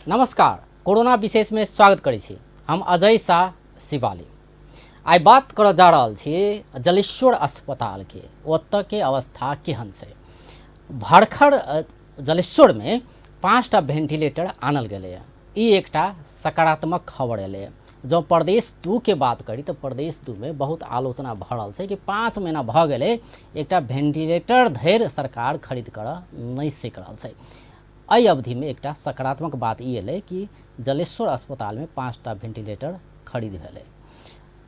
नमस्कार, कोरोना विशेष में स्वागत करै छी। हम अजय शाह शिवाली। आइ बात करऽ जा रहल छी जलेश्वर अस्पताल के, ओतऽ के अवस्था केहन छै। भरखर जलेश्वर में 5टा भेंटिलेटर आनल गेलैए। ई एकटा सकारात्मक खबर एलैए। जँ प्रदेश 2 के बात करी तऽ प्रदेश 2 में बहुत आलोचना भऽ रहल छै कि 5 महीना भऽ गेलै, एकटा भेंटिलेटर धरि सरकार खरीद करऽ नहि सकि रहल छै। एहि अवधिमे एकटा सकारात्मक बात ई एलै कि जलेश्वर अस्पतालमे 5टा भेंटिलेटर खरीद भेलै।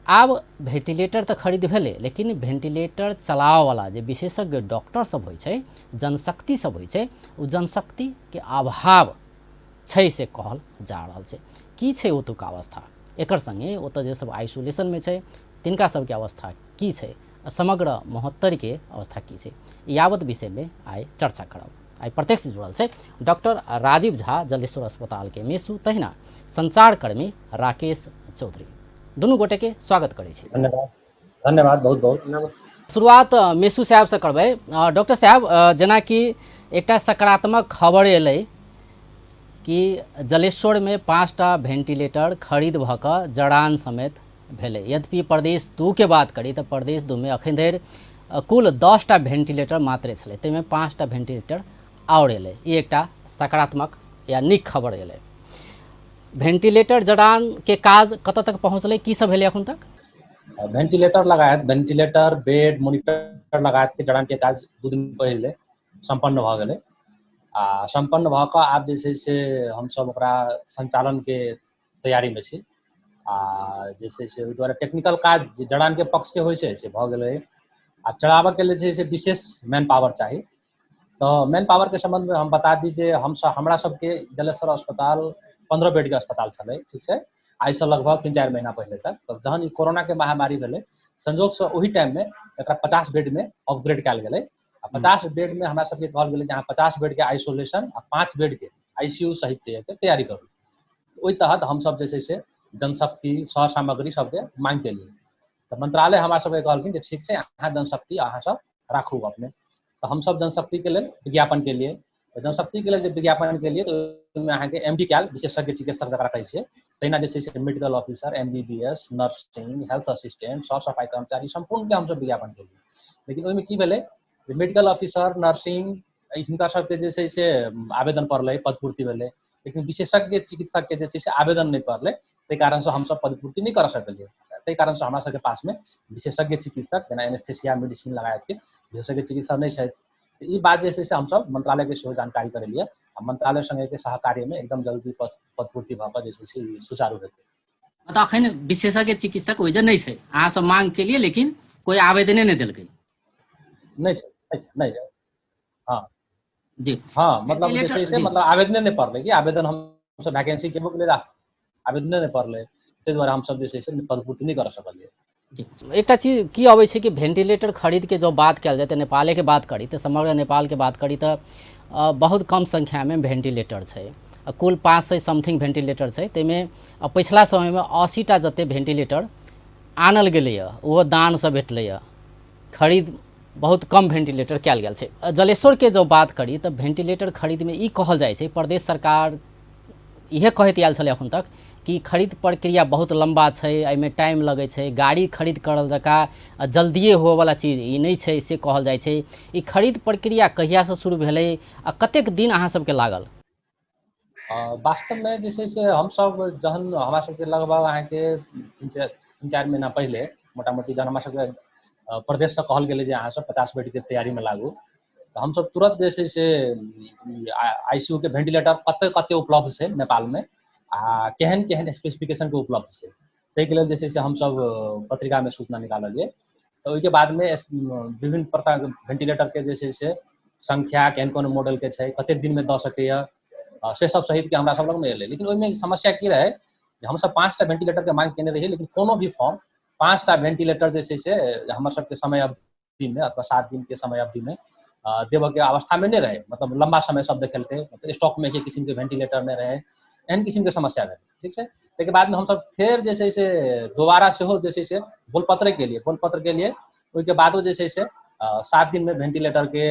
आब भेंटिलेटर तऽ खरीद भेलै, लेकिन भेंटिलेटर चलाबऽवला जे विशेषज्ञ डॉक्टर सब होइ छै, जनशक्ति सब होइ छै, ओ जनशक्तिके अभाव छै से कहल जा रहल छै। की छै ओतुका अवस्था, एकर सङ्गे ओतऽ जे सब आइसोलेशनमे छै तिनका सबके अवस्था की छै, समग्र महोत्तरीके अवस्था की छै, यावत विषयमे आइ चर्चा करब। आइ प्रत्यक्ष जुड़ल छै डॉक्टर राजीव झा जलेश्वर अस्पताल के मेसू, तहिना संचारकर्मी राकेश चौधरी। दुनू गोटे के स्वागत करै छी। धन्यवाद, धन्यवाद, बहुत बहुत नमस्कार। शुरुआत मेसू साहब से करबै। डॉक्टर साहब, जेनाकि एकटा सकारात्मक खबर एलै कि जलेश्वर में 5टा भेंटिलेटर खरीद भऽ कऽ जड़ान समेत भेलै। यद्यपि प्रदेश 2 के बात करी तऽ प्रदेश 2 में अखन धरि कुल 10टा भेंटिलेटर मात्रे छलै, ताहिमे 5टा भेंटिलेटर आओर एलै। ई एकटा सकारात्मक या नीक खबर एलै। भेंटिलेटर जड़ान के काज कतऽ तक पहुँचलै, की सब भेलै अखन तक? भेंटिलेटर लगायत, भेंटिलेटर, बेड, मोनिटर लगायत के जड़ान के काज 2 दिन पहिले सम्पन्न भऽ गेलै। आ सम्पन्न भऽ कऽ आब जे छै से हमसब ओकरा संचालन के तैयारी में छी। आ जे छै से ओहि दुआरे टेक्निकल काज जे जड़ान के पक्ष के होइ छै से भऽ गेलै। आ चलाबऽ के लेल जे छै से विशेष मैन पावर चाही। तऽ मैन पावर के संबंध में हम बता दी जे हमरा सबके जलेश्वर अस्पताल 15 बेड के अस्पताल छलै, ठीक छै, आइसँ लगभग 3-4 महीना पहिले तक। तऽ जहन ई कोरोना के महामारी भेलै, संजोगसँ ओहि टाइम में एकरा 50 बेड में अपग्रेड कयल गेलै। आ 50 बेड में हमरा सबके कहल गेलै जे अहाँ 50 बेड के आइसोलेशन आ 5 बेड के आईसीयू सहित के तैयारी करू। ओहि तहत हमसब जे छै से जनशक्ति सह सामग्री सबके मांग केलियै। तऽ मंत्रालय हमरा सबके कहलखिन जे ठीक छै, अहाँ जनशक्ति अहाँ सब राखू अपने। तऽ हमसब जनशक्ति के लेल विज्ञापन केलियै। तऽ जनशक्ति के लेल जे विज्ञापन केलियै तऽ ओहिमे अहाँके एम डी कयल विशेषज्ञ चिकित्सक जकरा कहै छियै, तहिना जे छै से medical officer, M B B S, nursing, health assistant, सह सफाइ कर्मचारी सम्पूर्णके हमसब विज्ञापन केलियै। लेकिन ओहिमे की भेलै जे मेडिकल ऑफिसर, नर्सिंग, हिनका सबके जे छै से आवेदन पड़लै, पदपूर्ति भेलै, लेकिन विशेषज्ञ चिकित्सक के जे छै से आवेदन नहि पड़लै। ताहि कारणसँ हमसब पदपूर्ति नहि करा सकलियै। ताहि कारणसँ हमरा सबके पासमे विशेषज्ञ चिकित्सक जेना एनेस्थेसिया मेडिसिन लगायतके विशेषज्ञ चिकित्सक नहि छथि। तऽ ई बात जे छै से हमसब मंत्रालयके सेहो जानकारी करेलियै आ मंत्रालय सङ्गेके सहकार्यमे एकदम जल्दी पदपूर्ति भऽ कऽ जे छै से ई सुचारू हेतै। मतलब अखन विशेषज्ञ चिकित्सक ओहि जे नहि छै, अहाँ सब मांग केलियै लेकिन कोइ आवेदने नहि देलकै। नहि छै, नहि छै, नहि छै। हाँ। जी। हाँ, मतलब जे वेंटिलेटर, छै से जी। मतलब आवेदने नहि पड़लै कि आवेदन हमसब वैकेंसी के लेल आवेदने नहि पड़लै, ताहि दुआरे हमसब जे छै से पदपूर्ति नहि करा सकलियै। जी। एकटा चीज की अबै छै कि भेंटिलेटर खरीद के जँ बात कयल जाय तऽ नेपाले के बात करी तऽ समग्र नेपाल के बात करी तऽ बहुत कम संख्या में भेंटिलेटर छै। कुल 500 समथिंग भेंटिलेटर छै, ताहिमे पछिला समयमे 80टा जते भेंटिलेटर आनल गेलैए ओहो दानसँ भेटलैए, खरीद बहुत कम भेंटिलेटर कयल गेल छै। जलेश्वर के जँ बात करी तऽ भेंटिलेटर खरीदमे ई कहल जाइ छै, प्रदेश सरकार इहे कहैत आयल छलै एखन तक कि खरीद प्रक्रिया बहुत लम्बा छै, एहिमे टाइम लगै छै, गाड़ी खरीद करल जकाँ जल्दिए होवऽवला चीज ई नहि छै से कहल जाइ छै। ई खरीद प्रक्रिया कहियासँ शुरू भेलै आ कतेक दिन अहाँ सबके लागल? वास्तवमे जे छै से हमसब जहन हमरा सबके लगभग अहाँके 3-4 महीना पहिले मोटा मोटी जहन हमरा सबके प्रदेशसँ कहल गेलै जे अहाँ सब 50 बेडके तैयारीमे लागू, तऽ हमसब तुरंत जे छै से आईसीयू के भेंटिलेटर कते कते उपलब्ध छै नेपालमे आ केहन केहन स्पेसिफिकेशनके उपलब्ध छै, ताहिके लेल जे छै से हमसब पत्रिकामे सूचना निकाललियै। तऽ ओहिके बादमे विभिन्न प्रकारके भेंटिलेटरके जे छै से संख्या केहन कोन मॉडलके छै, कतेक दिनमे दऽ सकैए, से सब सहितके हमरा सब लगमे एलै। लेकिन ओहिमे समस्या की रहै जे हमसब 5टा भेंटिलेटरके मांग केने रहियै, लेकिन कोनो भी फॉर्म 5टा भेंटिलेटर जे छै से हमर सबके समय अवधिमे अथवा 7 दिनके समय अवधिमे देबऽके अवस्थामे नहि रहै। मतलब लम्बा समय सब देखेलकै, मतलब स्टॉकमे एके किसिमके भेंटिलेटर नहि रहै, एहन किसिमके समस्या भेलै, ठीक छै। ताहिके बादमे हमसब फेर जे छै से दोबारा सेहो जे छै से बोलपत्रे केलियै, बोलपत्र केलियै, ओहिके बादो जे छै से 7 दिनमे भेंटिलेटरके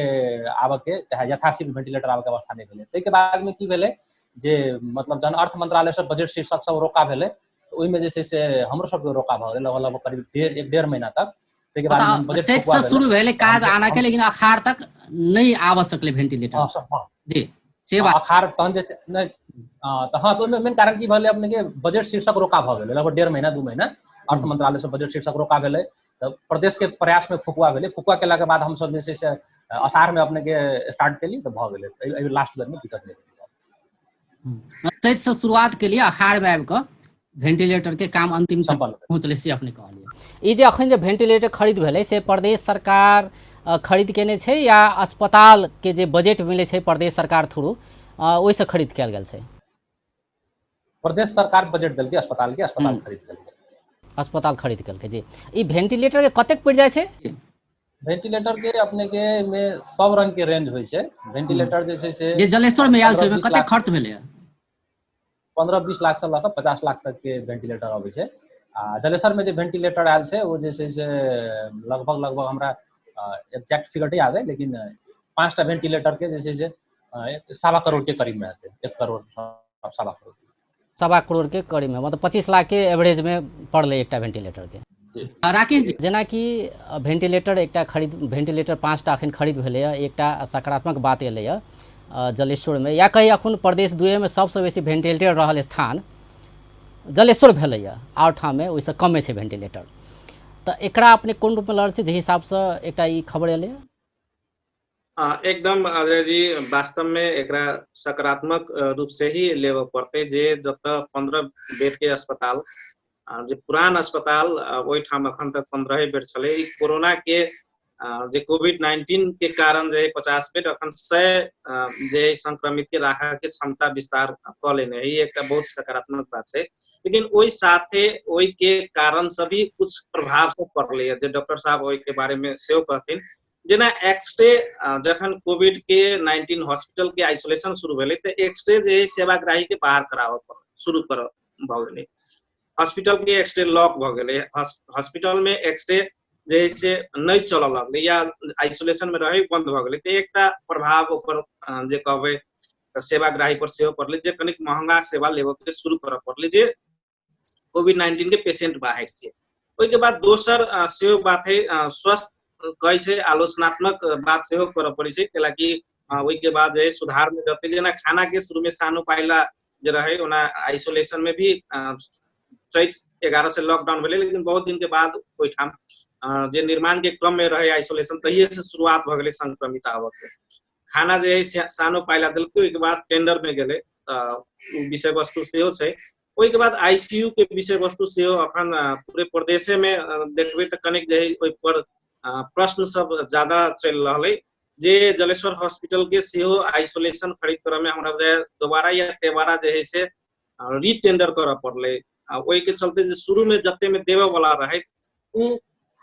आबऽके चाहे यथाशीघ्र भेंटिलेटर आबऽके अवस्था नहि भेलै। ताहिके बादमे की भेलै जे मतलब जहन अर्थ मंत्रालयसँ बजट शीर्षक सब रोका भेलै, तऽ ओहिमे जे छै से हमरो सबके रोका भऽ गेलै लगभग लगभग करीब डेढ़ एक डेढ़ महीना तक। ताहिके बाद ओतऽ बजट चैत फुकुआ से भेलै शुरू भेलै तऽ काज हमसब आना के, हम लेकिन अखाड़ तक नहि आबऽ सकलै भेंटिलेटर। हँ हँ। जी, से बात। अखाड़ तहन जे छै नहि, तऽ हँ, तऽ ओहिमे मेन कारण की भेलै, अपनेके बजट शीर्षक रोका भऽ गेलै लगभग 1.5 महीना 2 महीना। अर्थ मंत्रालयसँ बजट शीर्षक रोका भेलै तऽ प्रदेशके प्रयासमे फुकुआ भेलै। फुकुआ केलाके बाद हमसब जे छै से अषाढ़मे अपनेके स्टार्ट केली तऽ भऽ गेलै। एहि लास्ट बेरमे दिक्कत नहि भेलै। चैत से शुरुआत के लिए अखाड़ में आबि कऽ वेंटिलेटर के काम अंतिम सम्पन्न पहुँचलै, से अपने कहलियै। ई जे अखन जे वेंटिलेटर खरीद भेलै से प्रदेश सरकार खरीद केने छै या अस्पताल के जे बजट मिलै छै प्रदेश सरकार थ्रू ओहिसँ खरीद कयल गेल छै? प्रदेश सरकार बजट देलकै अस्पताल के, अस्पताल खरीद देलकै। अस्पताल खरीद केलकै जी। ई वेंटिलेटर के कतेक पड़ि जाइ छै? वेंटिलेटर के अपने के में सब रंग के रेंज होइ छै। वेंटिलेटर जे छै से जे जलेश्वर में आयल छै 15 ओहिमे 20 कतेक लाख खर्च भेलै? 15-20 लाख से लऽ कऽ 50 लाख तक के वेंटिलेटर अबै छै। आ जलेसर में जे वेंटिलेटर आयल छै ओ जे छै से लगभग लगभग हमरा एग्जैक्ट फिगर नहि याद है, लेकिन 5टा वेंटिलेटर के जे छै से 1.25 करोड़ के करीब में हेतै। 1 करोड़ 1.25 करोड़। 1.25 करोड़ के करीब में, मतलब 25 लाख के एवरेज में पड़लै एकटा वेंटिलेटर के। जी। राकेश जी, जेनाकि वेंटिलेटर एकटा खरीद, वेंटिलेटर 5टा अखन खरीद भेलैए, एकटा सकारात्मक बात एलैए जलेश्वरमे, या कही अखन प्रदेश दुएमे सबसँ बेसी वेंटिलेटर रहल स्थान जलेश्वर भेलैए, आओर ठाममे ओहिसँ कमे छै वेंटिलेटर। तऽ एकरा अपने कोन रूपमे लऽ रहल छी, जाहि हिसाबसँ एकटा ई खबर एलैए? एकदम अजय जी, वास्तव में एकरा सकारात्मक रूप से ही लेबऽ पड़तै। जे जतऽ 15 बेड के अस्पताल, जे पुरान अस्पताल, ओहिठाम अखन तक 15 बेड छलै। ई कोरोना के जे कोविड-19 के कारण जे 50 बेड अखन 100 जे संक्रमित के राखऽ के क्षमता विस्तार कऽ लेने है, ई एकटा बहुत सकारात्मक बात छै। लेकिन ओहि साथे ओहि के कारण से भी कुछ प्रभाव सब पड़लै, जे डॉक्टर साहब ओहि के बारे में सेहो कहथिन। जेना एक्सरे, जखन कोविड के 19 हॉस्पिटल के आइसोलेशन शुरू भेलै तऽ एक्सरे जे सेवाग्राही के बाहर कराबऽ पड़ल शुरू कर भऽ गेलै। हॉस्पिटल के एक्सरे लॉक भऽ गेलै, हॉस्पिटल में एक्सरे जे है से नहि चलऽ लगलै या आइसोलेशन में रहै बंद भऽ गेलै। तऽ एकटा प्रभाव ओकर जे कहबै तऽ सेवाग्राही पर सेहो पड़लै, जे कनिक महंगा सेवा लेबऽ के शुरू करऽ पड़लै जे कोविड-19 के पेशेंट बाहर के। ओहिके बाद दोसर सेहो बात है, स्वस्थ कहै छै आलोचनात्मक बात सेहो करऽ पड़ै छै, कैलाकि ओहिके बाद जे सुधार में जते जेना खाना के शुरू में सानो पाइला जे रहे, ओना आइसोलेशन में भी चैत 11 से लॉकडाउन भेलै, लेकिन बहुत दिन के बाद ओहिठाम जे निर्माण के क्रम में रहे आइसोलेशन तहिए से शुरुआत भऽ गेलै संक्रमित आबऽ के। खाना जे है सानो पाइला देलकै, ओहिके बाद टेंडर में गेलै, तऽ ओ विषय वस्तु सेहो छै। ओहिके बाद आईसीयू के विषय वस्तु सेहो अखन पूरे प्रदेशे में देखबै तऽ कनिक जे है ओहि पर प्रश्न सब ज्यादा चलि रहल है। जे जलेश्वर हॉस्पिटल के सेहो आइसोलेशन खरीद करऽ में हमरा बुझाइए दोबारा या तेबारा जे है से रीटेंडर करऽ पड़लै। आ ओहिके चलते जे शुरू में जते में देबऽ वाला रहै ओ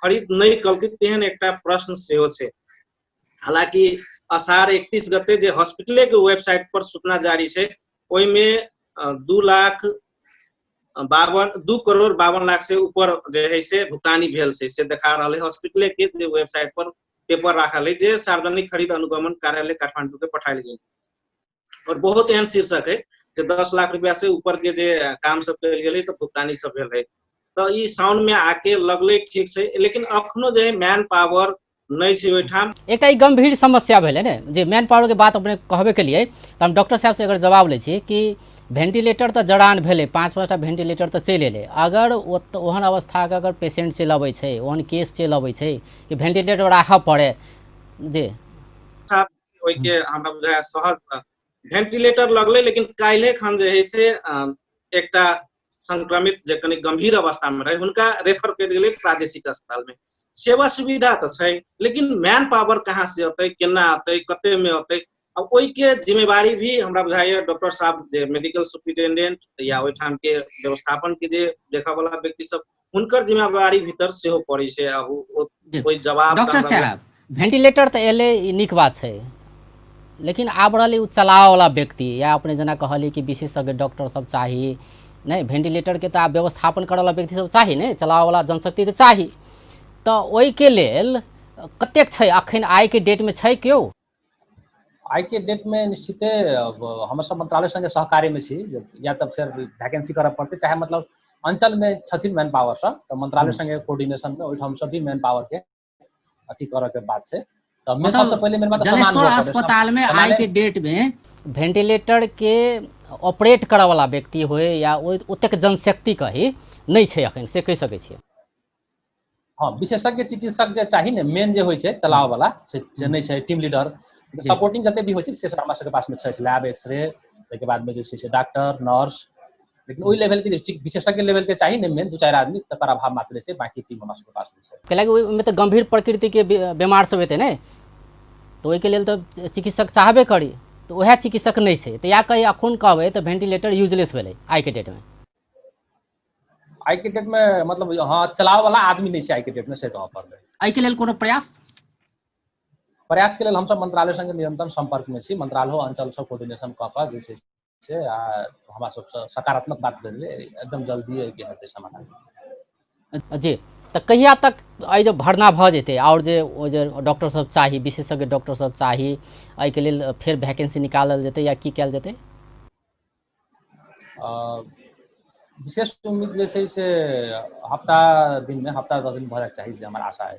खरीद नहि कलकै, तेहन एकटा प्रश्न सेहो छै। हालांकि अषाढ़ 31 गते जे हॉस्पिटले के वेबसाइट पर सूचना जारी छै ओहिमे दू लाख बावन, 2 करोड़ 52 लाख से ऊपर जे है से भुगतानी भेल छै, से देखा रहल है हॉस्पिटले के जे वेबसाइट पर पेपर राखल है जे सार्वजनिक खरीद अनुगमन कार्यालय काठमांडू के पठायल गेल। और बहुत एहन शीर्षक है जे 10 लाख रुपया से ऊपर के जे काम सब कयल गेलै तऽ भुगतानी सब भेल है। तऽ ई साउंड में आके लगलै ठीक छै, लेकिन अखनो जे मैन पावर नहि छै ओहिठाम। एकटा ई गंभीर समस्या भेलै ने जे मैन पावर के बात अपने कहबे केलियै, तऽ हम डॉक्टर साहब से अगर जवाब लै छी कि वेंटिलेटर तऽ जड़ान भेलै, 5-5टा वेंटिलेटर तऽ चलि एलै, अगर ओहन अवस्थाके अगर पेशेंट चलि अबै छै, ओहन केस चलि अबै छै कि वेंटिलेटर राखऽ पड़े जी। ओहिके हमरा बुझाय सहज वेंटिलेटर लगलै, लेकिन काल्हि खन जे है से एकटा संक्रमित जे कनि गंभीर अवस्था में रहे हुनका रेफर कयल गेलै प्रादेशिक अस्पताल में। सेवा सुविधा तऽ छै, लेकिन मैन पावर कहाँ से अतै, केना अतै, कते में अतै, अब ओहिके जिम्मेवारी भी हमरा बुझाइए डॉक्टर साहब जे मेडिकल सुप्रिंटेंडेंट या ओहिठाम के व्यवस्थापन के जे देखऽ वाला व्यक्ति सब, हुनकर जिम्मेवारी भीतर सेहो पड़ै छै। अब ओहि जवाब डॉक्टर साहब, वेंटिलेटर तऽ एलै, ई नीक बात छै, लेकिन आब रहलै ओ चलाबऽवला व्यक्ति, या अपने जेना कहलियै कि विशेषज्ञ डॉक्टर सब चाही नहि, वेंटिलेटरके तऽ आब व्यवस्थापन करऽवला व्यक्ति सब चाही ने, चलाबऽवला जनशक्ति तऽ चाही, तऽ ओहिके लेल कतेक छै अखन आइके डेटमे छै केओ? आइ के डेट में निश्चिते हमर सब मंत्रालय संगे सहकार्य में छी, या तऽ फेर वैकेंसी करऽ पड़तै, चाहे मतलब अंचल में छथिन मैन पावर सब, तऽ मंत्रालय संगे कोऑर्डिनेशन में ओहिठाम सब भी मैन पावर के अथी करऽ के बात छै। तऽ मेन सबसे पहिले मेन बात जलेश्वर अस्पताल में आइ के डेट में वेंटिलेटर के ऑपरेट करऽ वाला व्यक्ति होय या ओतेक जनशक्ति कही नहि छै अखन, से कहि सकै छियै? हँ, विशेषज्ञ चिकित्सक जे चाही ने, मेन जे होइ छै चलाबऽ वाला, से नहि छै। टीम लीडर, सपोर्टिंग जते भी होइ छै से सब हमरा सबके पास में छै, लैब, एक्सरे, ताहिके बाद में जे छै से डॉक्टर, नर्स, लेकिन ओहि लेवल के जे विशेषज्ञ लेवल के चाही ने मेन 2-4 आदमी, तकर अभाव मात्र छै, बाकी टीम हमरा सबके पास में छै। कैलाकि ओहिमे तऽ गंभीर प्रकृति के बीमार सब हेतै ने, तऽ ओहिके लेल तऽ चिकित्सक चाहबे करी, तऽ उएह चिकित्सक नहि छै। तऽ या कही अखन कहबै तऽ वेंटिलेटर यूजलेस भेलै आइ के डेट में। आइ के डेट में मतलब हँ, चलाबऽ वाला आदमी नहि छै आइ के डेट में, से कहऽ पड़लै। एहिके लेल कोनो प्रयास? प्रयास के लेल हमसब मंत्रालय संगे निरंतर संपर्क में छी, मंत्रालय अंचल सब कोऑर्डिनेशन कऽ कऽ जे छै से आ हमरा सबसँ सकारात्मक बात भेलै, एकदम जल्दी एहिके हेतै समाधान। जी, तऽ कहिया तक एहि जे भरना भऽ जेतै आओर जे ओ जे डॉक्टर सब चाही, विशेषज्ञ डॉक्टर सब चाही, एहिके लेल फेर वैकेंसी निकालल जेतै या की कयल जेतै? विशेष उम्मीद जे छै से हफ्ता दिन में, हफ्ता 10 दिन भऽ जायके चाही, जे हमर आशा है।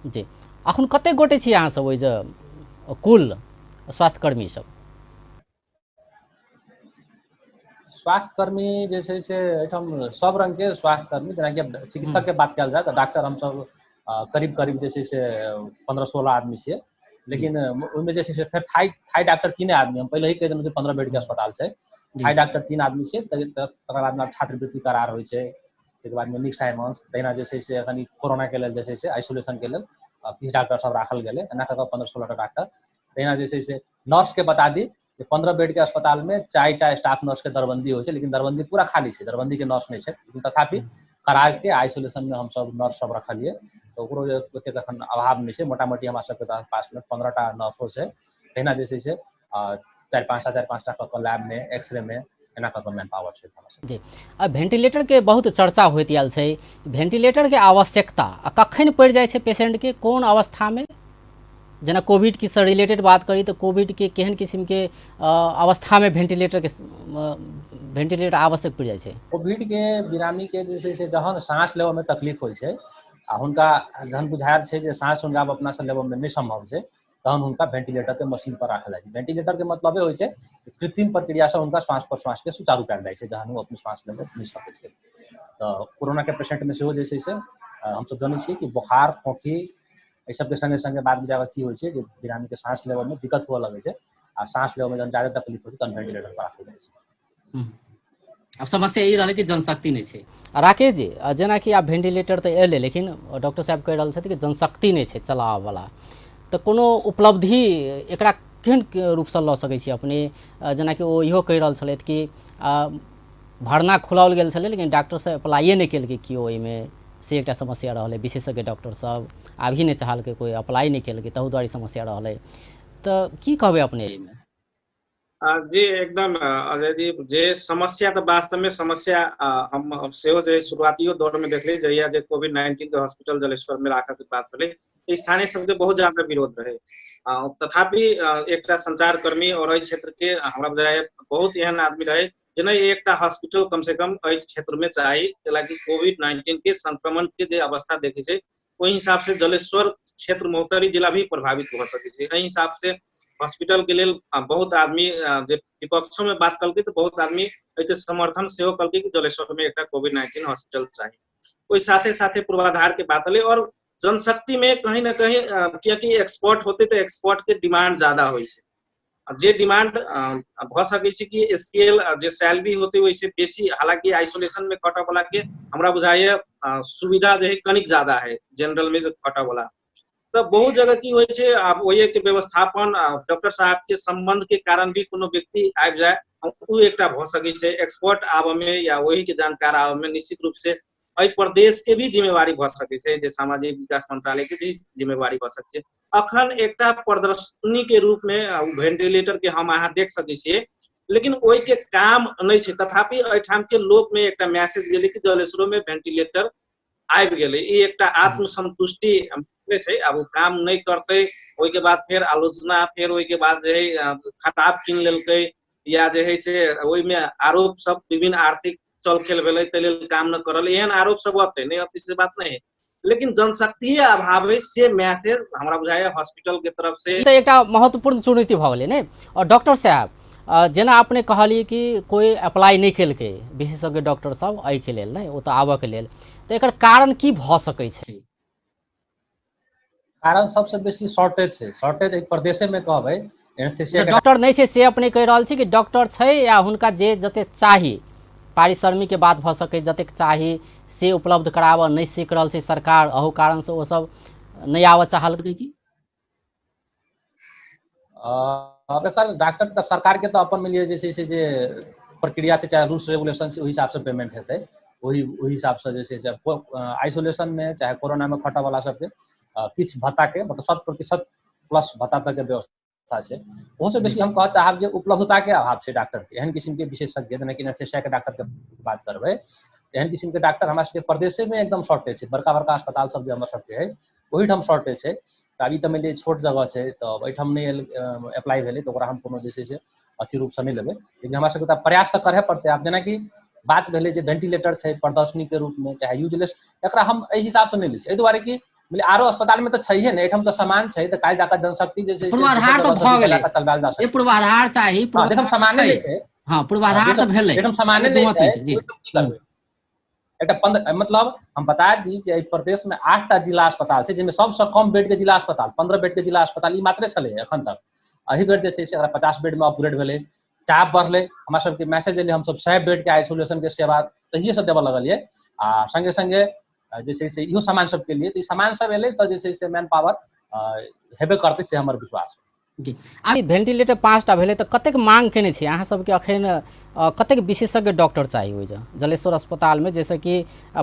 जी, अखन कते गोटे छी अहाँ सब ओहि जे कुल स्वास्थ्यकर्मी सब? स्वास्थ्यकर्मी जे छै से एहिठाम सब रंग के स्वास्थ्यकर्मी, जेनाकि चिकित्सक के बात कयल जाय तऽ डॉक्टर हमसब करीब करीब जे छै से 15-16 आदमी छियै, लेकिन ओहिमे जे छै से फेर थाई डॉक्टर 3 आदमी, हम पहिले ही कहि देलहुँ जे 15 बेड के अस्पताल छै, थाई डॉक्टर 3 आदमी छै। तकर बाद छात्रवृत्ति करार होइ छै, ताहिके बादमे निक साइमन्स, तहिना जे छै से एखन कोरोना के लेल जे छै से आइसोलेशन के लेल किछु डॉक्टर सब राखल गेलै, एना कऽ कऽ 15-16 टा डॉक्टर। तहिना जे छै से नर्स के बता दी जे 15 बेड के अस्पताल में 4टा स्टाफ नर्स के दरबंदी होइ छै, लेकिन दरबंदी पूरा खाली छै, दरबंदी के नर्स नहि छै, लेकिन तथापि करार के आइसोलेशन में हमसब नर्स सब रखलियै, तऽ ओकरो ओतेक एखन अभाव नहि छै। मोटा मोटी हमरा सबके पास में 15टा नर्सो छै। तहिना जे छै से 4-5टा कऽ कऽ लैब में, एक्सरे में, एना कऽ कऽ मैन पावर छै हमरा सबके। जी, आ वेंटिलेटर के बहुत चर्चा होइत आयल छै, वेंटिलेटर के आवश्यकता आ कखन पड़ि जाइ छै पेशेंट के, कोन अवस्था में? जेना कोविड के से रिलेटेड बात करी तऽ कोविड के केहन किस्म के अवस्था में वेंटिलेटर आवश्यक पड़ि जाइ छै? कोविड के बीमारी के जे छै से जहन साँस लेबऽ में तकलीफ होइ छै आ हुनका जहन बुझायल छै जे साँस हुनका आब अपना से लेबऽ में नहि सम्भव छै, तहन हुनका वेंटिलेटर के मशीन पर राखल जाइ छै। वेंटिलेटर के मतलबे होइ छै कृत्रिम प्रक्रिया से हुनका श्वास प्रश्वास के सुचारू कयल जाइ छै, जहन ओ अपने श्वास लेबऽ नहि सकै छै। तऽ कोरोना के पेशेंट में सेहो जे छै से हमसब जनै छियै कि बोखार, खोखी, एहि सबके संगे संगे बाद में जाकऽ की होइ छै जे बीमारी के साँस लेबऽ में दिक्कत हुअ लगै छै, आ साँस लेबऽ में जहन ज्यादा तकलीफ होइ छै तहन वेंटिलेटर पर राखल जाइ छै। आब समस्या ई रहलै कि जनशक्ति नहि छै। राकेश जी, जेनाकि आब वेंटिलेटर तऽ एलै, लेकिन डॉक्टर साहब कहि रहल छथि कि जनशक्ति नहि छै चलाबऽवला, तऽ कोनो उपलब्धि एकरा केहन रूपसँ लऽ सकै छी अपने? जेनाकि ओ इहो कहि रहल छलथि कि भरना खुलाओल गेल छलै, लेकिन डॉक्टर सब अप्लाइए नहि केलकै केओ ओहिमे, से एकटा समस्या रहलै। विशेषज्ञ डॉक्टर सब आबही नहि चाहलकै, कोइ अप्लाई नहि केलकै, तहू दुआरे समस्या रहलै। तऽ की कहबै अपने एहिमे? जी एकदम अजय जी, जे समस्या तऽ वास्तव में समस्या हम सेहो जे शुरुआतियो दौर में देखली, जहिया जे कोविड-19 के हॉस्पिटल जलेश्वर में राखऽ के बात भेलै, स्थानीय सबके बहुत ज्यादा विरोध रहे। तथापि एकटा संचारकर्मी और एहि क्षेत्र के हमरा बुझाइए बहुत एहन आदमी रहे जे नहि एकटा हॉस्पिटल कम से कम एहि क्षेत्र में चाही, कैलाकि कोविड-19 के संक्रमण के जे अवस्था देखे छै ओहि हिसाब से जलेश्वर क्षेत्र महोत्तरी जिला भी प्रभावित भऽ सकै छै। एहि हिसाब से हॉस्पिटल के लेल बहुत आदमी जे विपक्षो में बात कलकै तऽ बहुत आदमी एहिके समर्थन सेहो कलकै कि जलेश्वर में एकटा कोविड-19 हॉस्पिटल चाही। ओहि साथे साथे पूर्वाधार के बात एलै और जनशक्ति में कहीं ना कहीं कियाकि एक्सपर्ट होते तऽ एक्सपर्ट के डिमांड ज्यादा होइ छै, जे डिमांड भऽ सकै छै कि स्केल जे सैलरी होते ओहिसे बेसी, हालांकि आइसोलेशन में कटऽ वाला के हमरा बुझाइए सुविधा जे है कनिक ज्यादा है जनरल में जे कटऽ वाला। तऽ बहुत जगह की होइ छै आब ओहि के व्यवस्थापन डॉक्टर साहब के संबंध के कारण भी कोनो व्यक्ति आबि जाय, ओ एकटा भऽ सकै छै एक्सपर्ट आबऽ में या ओहि के जानकार आबऽ में। निश्चित रूप से एहि प्रदेश के भी जिम्मेवारी भऽ सकै छै, जे सामाजिक विकास मंत्रालय के भी जिम्मेवारी भऽ सकै छै। अखन एकटा प्रदर्शनी के रूप में वेंटिलेटर के हम अहाँ देख सकै छियै, लेकिन ओहि के काम नहि छै। तथापि एहिठाम के लोक में एकटा मैसेज गेलै कि जलेश्वरो में वेंटिलेटर आबि गेलै, ई एकटा आत्मसंतुष्टि देखले छै। आब ओ काम नहि करतै, ओहिके बाद फेर आलोचना, फेर ओहिके बाद जे है खराब कीन लेलकै या जे है से ओहिमे आरोप सब विभिन्न आर्थिक चल खेल भेलै ताहि लेल काम न करल, एहन आरोप सब अतै नहि अतै से बात नहीं है, लेकिन जनशक्तिये अभाव है से मैसेज हमरा बुझाइए हॉस्पिटल के तरफ से। ई तऽ एकटा महत्वपूर्ण चुनौती भऽ गेलै ने। और डॉक्टर साहब, जेना अपने कहलियै कि कोइ अप्लाई नहि केलकै विशेषज्ञ डॉक्टर सब एहिके लेल, नहि ओतऽ आबऽके लेल, तऽ एकर कारण की भऽ सकै छै? कारण सबसे बेसी शॉर्टेज छै। शॉर्टेज एहि प्रदेशे में कहबै एनेस्थीसिया के डॉक्टर नहि छै से अपने कहि रहल छी कि डॉक्टर छै या हुनका जे जतेक चाही पारिश्रमिक के बात भऽ सकै, जतेक चाही से उपलब्ध कराबऽ नहि सकि रहल छै सरकार, अहू कारणसँ ओ सब नहि आबऽ चाहलकै की? अब एकर डॉक्टर तऽ सरकार के तऽ अपन मानि लिअ जे छै से जे प्रक्रिया छै चाहे रूल्स रेगुलेशन छै ओहि हिसाबसँ पेमेंट हेतै, ओहि ओहि हिसाबसँ जे छै से आइसोलेशन में चाहे कोरोना में खटऽ वाला सबके किछु भत्ता के मतलब 100% प्लस भत्ता तक के व्यवस्था छै। ओहोसँ बेसी हम कहऽ चाहब जे उपलब्धता के अभाव छै डॉक्टर के। एहन किसिम के विशेषज्ञ जेनाकि एनेस्थीसिया के डॉक्टर के बात करबै, एहन किसिम के डॉक्टर हमरा सबके प्रदेशे में एकदम शॉर्टेज छै। बड़का बड़का अस्पताल सब जे हमर सबके है ओहिठाम शॉर्टेज छै। तऽ आब ई तऽ मानि लिअ छोट जगह छै तऽ एहिठाम नहि अप्लाई भेलै तऽ ओकरा हम कोनो जे छै से अथी रूपसँ नहि लेबै, लेकिन हमरा सबके तऽ प्रयास तऽ करहे पड़तै। आब जेनाकि बात भेलै जे वेंटिलेटर छै प्रदर्शनी के रूप में चाहे यूजलेस, एकरा हम एहि हिसाबसँ नहि लै छी, एहि दुआरे कि आरो अस्पताल में तऽ छैहे ने, एहिठाम तऽ सामान छै, तऽ काल्हि जाकऽ जनशक्ति जे छै से पूर्वाधार तऽ दोसर भऽ जगह गेलै। से चलबायल जा ये सकै। पूर्वाधार चाही, हँ, जखन सामाने नहि छै, हँ पूर्वाधार तऽ भेलै, जखन सामाने एहिमे नहि दुमत छै, नहि छै, जी। ओहिठाम की करबै? एकटा 15, मतलब हम बता दी जे एहि प्रदेश में 8टा जिला अस्पताल छै, जाहिमे सबसँ कम बेड के जिला अस्पताल 15 बेड के जिला अस्पताल ई मात्रे छलै एखन तक। एहि बेर जे छै से एकरा 50 बेड में अपग्रेड भेलै, चाप बढ़लै, हमरा सबके मैसेज एलै, हमसब 100 बेड के आइसोलेशन के सेवा तहिये से देबऽ लगलियै। आ संगे संगे जे छै से इहो सामान सबके लिए, तऽ ई सामान सब एलै तऽ जे छै से मैन पावर हेबे करतै, से हमर विश्वास। जी, आब भेंटिलेटर 5टा भेलै तऽ कतेक मांग केने छी अहाँ सबके अखन, कतेक विशेषज्ञ डॉक्टर चाही ओहि जलेश्वर अस्पताल में, जैसे कि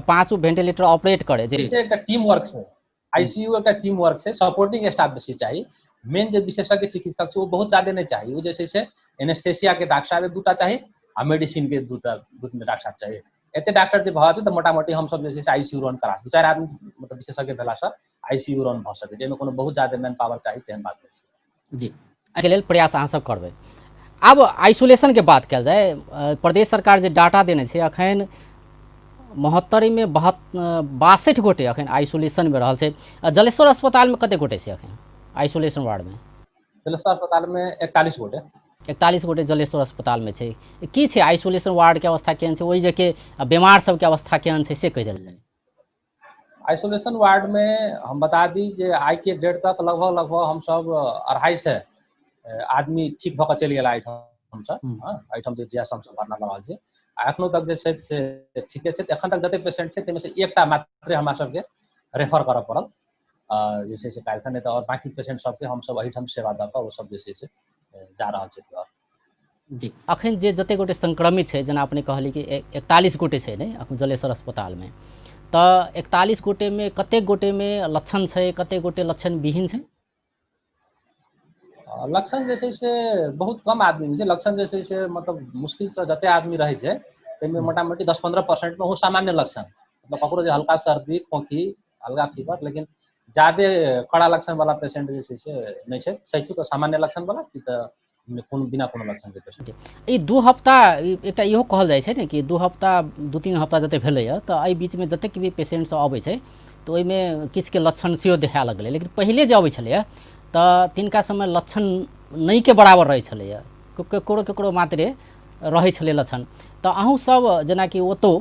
5 भेंटिलेटर ऑपरेट करे? जी। एकटा टीम वर्क छै, आईसीयू एकटा टीम वर्क छै, सपोर्टिंग स्टाफ बेसी चाही। मेन जे विशेषज्ञ चिकित्सक छै ओ बहुत ज्यादा नहि चाही, ओ जे छै से एनेस्थीसिया के डॉक्टर साहब 2टा चाही आ मेडिसिन के 2-3 डॉक्टर साहब चाही। एते डॉक्टर जे भऽ जेतै तऽ मोटा मोटी हमसब जे छै से आईसीयू रन करा 2-4 आदमी मतलब विशेषज्ञ भेलासँ आईसीयू रन भऽ सकै छै, एहिमे कोनो बहुत ज्यादा मैन पावर चाही तेहन बात नहि छै। जी, एहिके लेल प्रयास अहाँ सब करबै। आब आइसोलेशन के बात कयल जाय, प्रदेश सरकार जे डाटा देने छै अखन महोत्तरी में 62 गोटे अखन आइसोलेशन में रहल छै। जलेश्वर अस्पताल में कते गोटे छै अखन आइसोलेशन वार्ड में? जलेश्वर अस्पताल में 41 गोटे। 41 गोटे जलेश्वर अस्पताल में छै। की छै आइसोलेशन वार्ड के अवस्था केहन छै, ओहि जे के बीमार सबके अवस्था केहन छै से कहि देल जाय। आइसोलेशन वार्ड में हम बता दी जे आइ के डेट तक लगभग हम सब 250 आदमी ठीक भऽ कऽ चलि गेला एहिठामसँ। हँ, एहिठाम जे जहियासँ हमसब भरना लऽ रहल छी आ एखनो तक जे छै से ठीके छै। एखन तक जते पेशेंट छै ताहिमे से एकटा मात्रे हमरा सबके रेफर करऽ पड़ल जे छै से काल्हिखन, नहि तऽ आओर बाँकी पेशेंट सबके हमसब एहिठाम सेवा दऽ कऽ ओ सब जे छै से जा रहल छथि घर। जी, अखन जे जते गोटे संक्रमित छै, जेना अपने कहली कि 41 गोटे छै ने अखन जलेश्वर अस्पताल में, तऽ 41 गोटे में कतेक गोटे में लक्षण छै, कतेक गोटे लक्षण विहीन छै? लक्षण जे छै से बहुत कम आदमी छै। लक्षण जे छै से मतलब मुश्किलसँ जते आदमी रहै छै ताहिमे मोटामोटी 10-15% में ओ सामान्य लक्षण, मतलब ककरो जे हल्का सर्दी खोखी हल्का फीवर, लेकिन ज्यादे कड़ा लक्षण वाला पेशेंट जे छै से नहि छै। सही छै तऽ सामान्य लक्षण वाला कि तऽ कोनो बिना कोनो लक्षण के पेशेंट। जी, ई 2 हफ्ता एकटा इहो कहल जाइ छै ने कि 2 हफ्ता 2-3 हफ्ता जते भेलैए तऽ एहि बीचमे जतेक भी पेशेंट सब अबै छै तऽ ओहिमे किछुके लक्षण सेहो देखाए लगलै, लेकिन पहिले जे अबै छलैए तऽ तिनका समय लक्षण नहि के बराबर रहै छलैए, ककरो ककरो मात्रे रहै छलै लक्षण। तऽ अहूँ सब जेनाकि ओतौ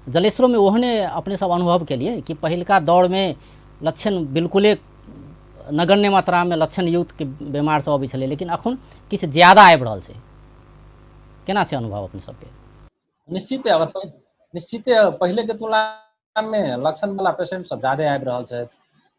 जलेश्वरोमे ओहने अपने सब अनुभव केलियै कि पहिलका दौरमे लक्षण बिल्कुले नगण्य मात्रामे लक्षण युक्तके बेमार सब अबै छलै, लेकिन अखन किछु ज्यादा आबि रहल छै, केना छै अनुभव अपने सबके? निश्चिते, अगर निश्चिते पहिले के तुलना में लक्षण वाला पेशेंट सब ज्यादा आबि रहल छै,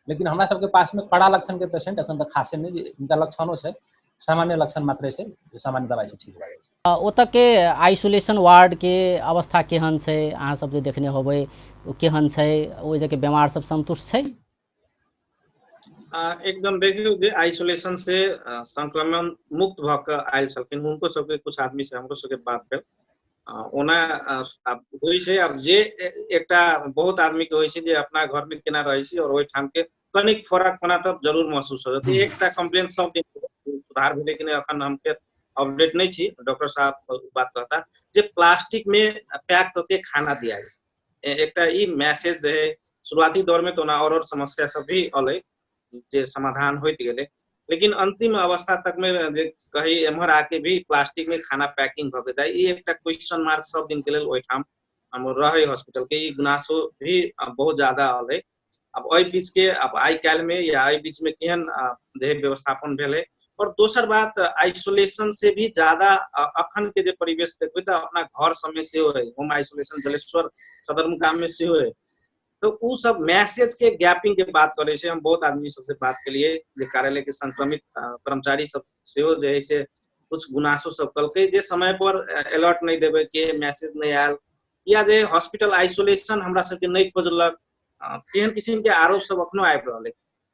लेकिन हमरा सबके पास में कड़ा लक्षण के पेशेंट एखन तक खासे नहि, जिनका लक्षणो छै सामान्य लक्षण मात्रे छै, जे सामान्य दवाई से ठीक भऽ जाइ छै। ओतऽ के आइसोलेशन वार्ड के अवस्था केहन छै, अहाँ सब जे देखने होबै ओ केहन छै, ओहि जगह बेमार सब संतुष्ट छै? एकदम देखियौ जे आइसोलेशन से संक्रमण मुक्त भऽ कऽ आयल छलखिन हुनको सबके कुछ आदमी से हमरो सबके बात भेल। ओना होइ छै आब जे एकटा बहुत आदमी के होइ छै जे अपना घर में केना रहै छी और ओहिठाम के कनिक फरकपना तऽ जरूर महसूस हो जेतै। एकटा कंप्लेन सब दिन सुधार भेलै कि नहि अखन हम फेर अपडेट नहि छी, डॉक्टर साहब बात कहता जे प्लास्टिक में पैक करके खाना दिया जाए। एकटा ई मैसेज है। शुरुआती दौर में तो ओना और समस्या सब भी अलै जे समाधान होइत गेलै, लेकिन अंतिम अवस्था तक में जे कही एम्हर आके भी प्लास्टिक में खाना पैकिंग भऽ के जाय, ई एकटा क्वेश्चन मार्क सब दिन के लेल ओहिठाम हम रहै हॉस्पिटल के। ई गुनासो भी बहुत ज्यादा अलै। अब एहि बीच के अब आइ काल्हि में या एहि बीच में केहन जे व्यवस्थापन भेलै। और दोसर बात आइसोलेशन से भी ज्यादा अखन के जे परिवेश देखबै तऽ अपना घर सबमे सेहो है होम आइसोलेशन, जलेश्वर सदरमुकाम में सेहो है। तो उ सब मैसेज के गैपिंग के बात करै छै। हम बहुत आदमी सबसे बात केलिए जे कार्यालय के संक्रमित कर्मचारी सब सेहो जे है से कुछ गुनासो सब कलकै जे समय पर अलर्ट नहि देबै के, मैसेज नहि आयल, या जे हॉस्पिटल आइसोलेशन हमरा सबके नहि खोजलक, तेहन किसिम के आरोप सब अखनो आबि रहल है।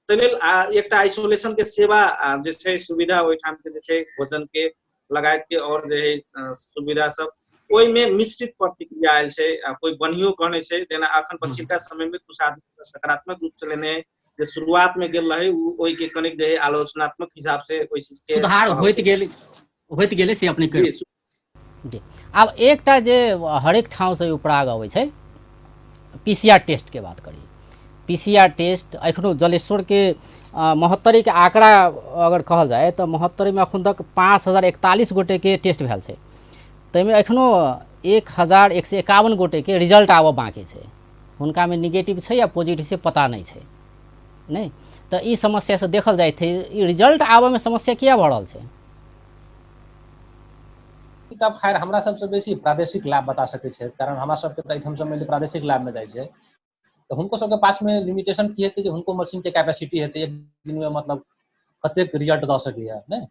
ताहि लेल एकटा आइसोलेशन के सेवा जे छै सुविधा ओहिठाम के जे छै भोजन के लगायत के और जे है सुविधा सब ओहिमे मिश्रित प्रतिक्रिया आयल छै। कोई बढ़ियो कहने छै, जेना अखन पछिलका समय में कुछ आदमी सकारात्मक रूप से लेने जे शुरुआत में गेल रहे ओहि के कनिक जे है आलोचनात्मक हिसाब से ओहि चीज के सुधार होइत गेलै से अपने के जी। आब एकटा जे हरेक ठाउँसँ उपराग अबै छै पीसीआर टेस्टके बात करी। पीसीआर टेस्ट एखनो जलेश्वरके महोत्तरीके आंकड़ा अगर कहल जाय तऽ महोत्तरीमे एखन तक 5041 गोटेके टेस्ट भेल छै, ताहिमे एखनो 1151 गोटेके रिजल्ट आबऽ बाँकी छै। हुनकामे निगेटिव छै या पॉजिटिव से पता नहि छै। नहि तऽ ई समस्या से देखल जाइत छै, ई रिजल्ट आबऽमे समस्या किया भऽ रहल छै? तब खैर हमरा सबसँ बेसी प्रादेशिक लैब बता सकै छै, कारण हमरा सबके तऽ एहिठामसँ मानि लिअ प्रादेशिक लैबमे जाइ छै तऽ हुनको सबके पासमे लिमिटेशन की हेतै जे हुनको मशीनके कैपेसिटी हेतै एक दिनमे मतलब कतेक रिजल्ट दऽ सकैए नहि,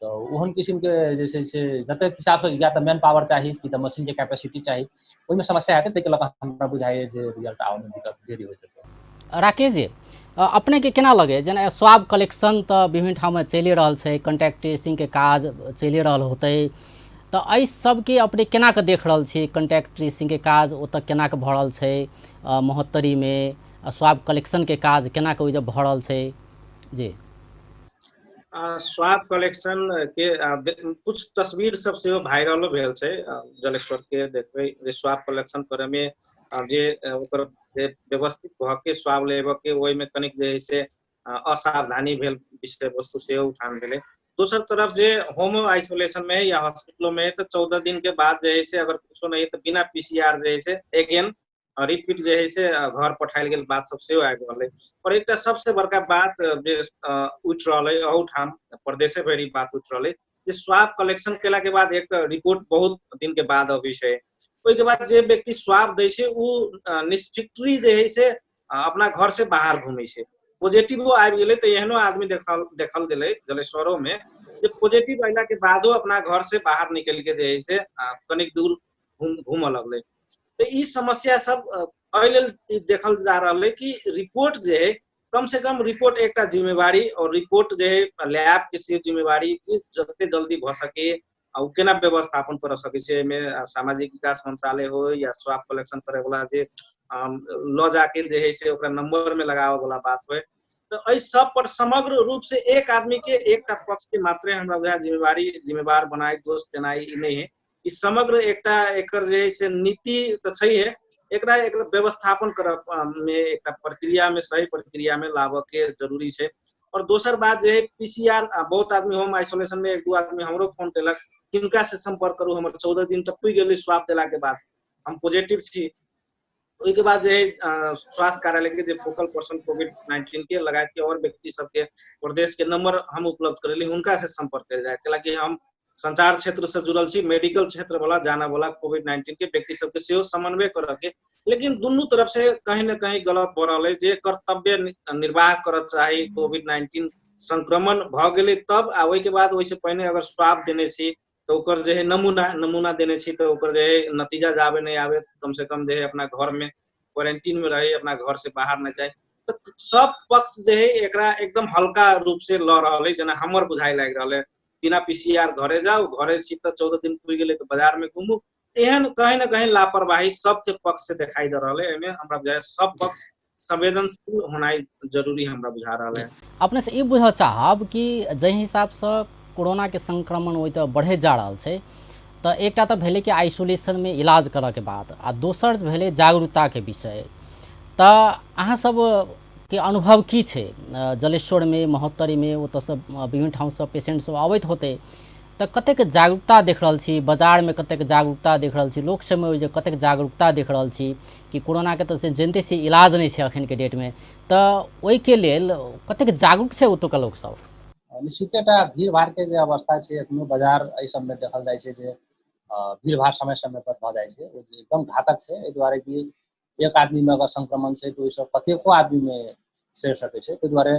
तऽ ओहन किसिमके जे छै से जतेक हिसाबसँ या तऽ मैन पावर चाही कि तऽ मशीनके कैपेसिटी चाही, ओहिमे समस्या हेतै, ताहिके लऽ कऽ हमरा बुझाइए जे रिजल्ट आबऽमे दिक्कत देरी होइत हेतै। राकेश जी, अपनेके केना लगैए जेना स्वाब कलेक्शन तऽ विभिन्न ठाममे चलि रहल छै, कॉन्टैक्ट ट्रेसिंगके काज चलि रहल होतै, तऽ एहि सबके अपने केना कऽ देख रहल छी? कॉन्टैक्ट ट्रेसिंगके काज ओतऽ केना कऽ भऽ रहल छै महोत्तरीमे, स्वाब कलेक्शनके काज केना कऽ ओहि जे भऽ रहल छै? जी स्वाब कलेक्शन के कुछ तस्वीर सब सेहो वायरलो भेल छै जलेश्वर के, देखबै जे स्वाब कलेक्शन करे में जे ओकर जे व्यवस्थित भऽ के स्वाब लेबऽ के ओहिमे कनिक जे है से असावधानी भेल विषय वस्तु सेहो उठान भेलै। दोसर तरफ जे होमो आइसोलेशन में या हॉस्पिटलो में तऽ 14 दिन के बाद जे है से अगर कुछो नहीं तऽ बिना पीसीआर जे है से अगेन रिपीट जे है से घर पठायल गेल बात सब सेहो आबि रहल है। और एकटा सबसे बड़का बात जे उठि रहल है अहूठाम प्रदेशे भरि बात उठि रहल है जे स्वाब कलेक्शन केला के बाद एक तऽ रिपोर्ट बहुत दिन के बाद अबै छै, ओहिके बाद जे व्यक्ति स्वाब दै छै ओ निष्फिक्री जे है से अपना घर से बाहर घूमै छै। पॉजिटिवो आबि गेलै तऽ एहनो आदमी देखल देखल गेलै जलेश्वरो में जे पॉजिटिव अयला के बादो अपना घर से बाहर निकलि के जे है से कनिक दूर घूमऽ लगलै। तऽ ई समस्या सब एहि लेल देखल जा रहल है कि रिपोर्ट जे है कम से कम रिपोर्ट एकटा जिम्मेवारी और रिपोर्ट जे है लैब के से जिम्मेवारी कि जते जल्दी भऽ सके आ ओ केना व्यवस्थापन कर सकै छै। एहिमे सामाजिक विकास मंत्रालय हो या स्वाब कलेक्शन करे वाला जे लऽ जाके जे है से ओकरा नंबर में लगाबऽ वाला बात होइ, तऽ एहि सब पर समग्र रूप से एक आदमी के एकटा पक्ष के मात्रे हमरा बुझाय जिम्मेवारी जिम्मेवार बनाय दोष देनाइ ई नहि है। ई समग्र एकटा एकर जे है से नीति तऽ छैहे, एकरा एकरा व्यवस्थापन करऽ मे एकटा प्रक्रिया में सही प्रक्रिया में लाबऽ के जरूरी छै। और दोसर बात जे है पीसीआर बहुत आदमी होम आइसोलेशन में एक दू आदमी हमरो फोन केलक किनका से संपर्क करू, हमर 14 दिन तक पुरि गेलै स्वाब देला के बाद, हम पॉजिटिव छी। ओहिके बाद जे है स्वास्थ्य कार्यालय के जे फोकल पर्सन कोविड-19 के लगायत के और व्यक्ति सबके प्रदेश के नंबर हम उपलब्ध करेली, हुनका से संपर्क कयल जाय। कैलाकि हम संचार क्षेत्र से जुड़ल छी, मेडिकल क्षेत्र वाला जाना वाला कोविड-19 के व्यक्ति सबके सेहो समन्वय करऽ के, लेकिन दुनू तरफ से कहीं न कहीं गलत भऽ रहल है। जे कर्तव्य निर्वाह करऽ चाही कोविड-19 संक्रमण भऽ गेलै तब, आ ओहिके बाद ओहिसे पहिने अगर स्वाब देने छी तऽ ओकर जे है नमूना नमूना देने छी तऽ ओकर जे है नतीजा जाबे नहि आबे कम से कम जे है अपना घर में क्वारंटीन में रही, अपना घर से बाहर नहि जाए। तऽ सब पक्ष जे है एकरा एकदम हल्का रूप से लऽ रहल है, जेना हमर बुझाइ लागि रहल है। बिना पीसीआर घरे जाउ, घरे छी तऽ 14 दिन पुरि गेलै तऽ बाजार में घूमू, एहन कहीं न कहीं लापरवाही सबके पक्ष से देखाई दे रहल है। एहिमे हमरा बुझाइ सब पक्ष संवेदनशील होनाइ जरूरी हमरा बुझा रहल है। अपने से ई बुझऽ चाहब कि जाहि हिसाबसँ कोरोनाके संक्रमण ओहि तऽ बढ़ैत जा रहल छै, तऽ एकटा तऽ भेलै कि आइसोलेशनमे इलाज करऽके बात आ दोसर भेलै जागरूकताके विषय। तऽ अहाँ सबके अनुभव की छै जलेश्वरमे, महोत्तरीमे, ओतऽसँ विभिन्न ठामसँ पेशेंट सब अबैत होतै, तऽ कतेक जागरूकता देख रहल छी बजारमे, कतेक जागरूकता देख रहल छी लोक सबमे, ओहि जे कतेक जागरूकता देख रहल छी कि कोरोनाके तऽ से जनिते छी इलाज नहि छै अखनके डेटमे, तऽ ओहिके लेल कतेक जागरूक छै ओतुका लोकसब? निश्चितेटा भीड़ भाड़ के जे अवस्था छै एखनो बाजार एहि सबमे देखल जाइ छै जे भीड़ भाड़ समय समय पर भऽ जाइ छै, ओ एकदम घातक छै। एहि दुआरे कि एक आदमी में अगर संक्रमण छै तऽ ओहिसँ कतेको आदमी में सरि सकै छै। ताहि दुआरे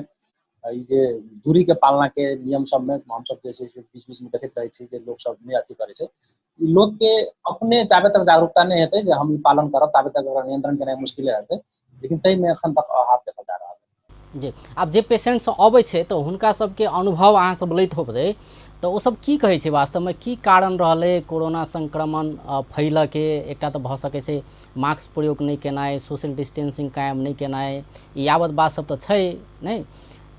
ई जे दूरी के पालना के नियम सबमे हमसब जे छै से बीच बीच में देखैत रहै छी जे लोक सब नहि अथी करै छै। ई लोक के अपने जाबे तक जागरूकता नहि हेतै जे हम ई पालन करब ताबे तक ओकरा नियंत्रण केनाइ मुश्किले हेतै, लेकिन ताहिमे एखन तक अभाव देखल जा रहल है। जी, आब जे पेशेंट सब अबै छै तऽ हुनका सबके अनुभव अहाँ सब लैत होबै, तऽ ओ सब की कहै छै वास्तवमे की कारण रहलै कोरोना संक्रमण फैलऽके? एकटा तऽ भऽ सकै छै मास्क प्रयोग नहि केनाइ, सोशल डिस्टेंसिंग कायम नहि केनाइ, ई यावत बात सब तऽ छै नहि,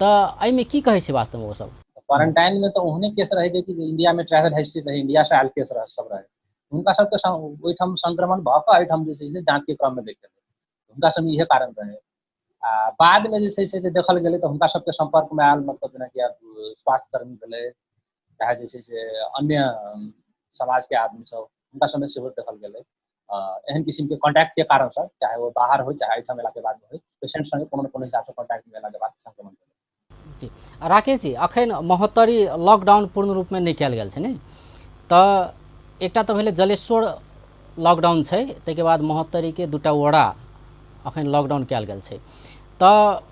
तऽ एहिमे की कहै छै वास्तवमे ओ सब? क्वारंटाइन में तऽ ओहने केस रहै जे कि इंडिया में ट्रैवल हिस्ट्री रहै, इंडिया से आयल केस सब रहै, हुनका सबके ओहिठाम संक्रमण भऽ कऽ एहिठाम जे छै से जाँच के क्रम में देख गेलै, हुनका सबमे इहे कारण रहै। आ बाद में जे छै से देखल गेलै तऽ हुनका सबके संपर्क में आयल, मतलब जेनाकि आब स्वास्थ्यकर्मी भेलै चाहे जे छै से अन्य समाज के आदमी सब, हुनका सबमे सेहो देखल गेलै एहन किसिम के कॉन्टैक्ट के कारण से, चाहे वो बाहर हो चाहे एहिठाम एला के बाद हो, पेशेंट संगे कोनो न कोनो हिसाब से कॉन्टैक्ट में एला के बाद संक्रमण भेलै। जी राकेश जी, अखन महोत्तरी लॉकडाउन पूर्ण रूप में नहि कयल गेल छै ने, तऽ एकटा तऽ भेलै जलेश्वर लॉकडाउन छै, ताहिके बाद महोत्तरीके दूटा वड़ा अखन लॉकडाउन कयल गेल छै, तऽ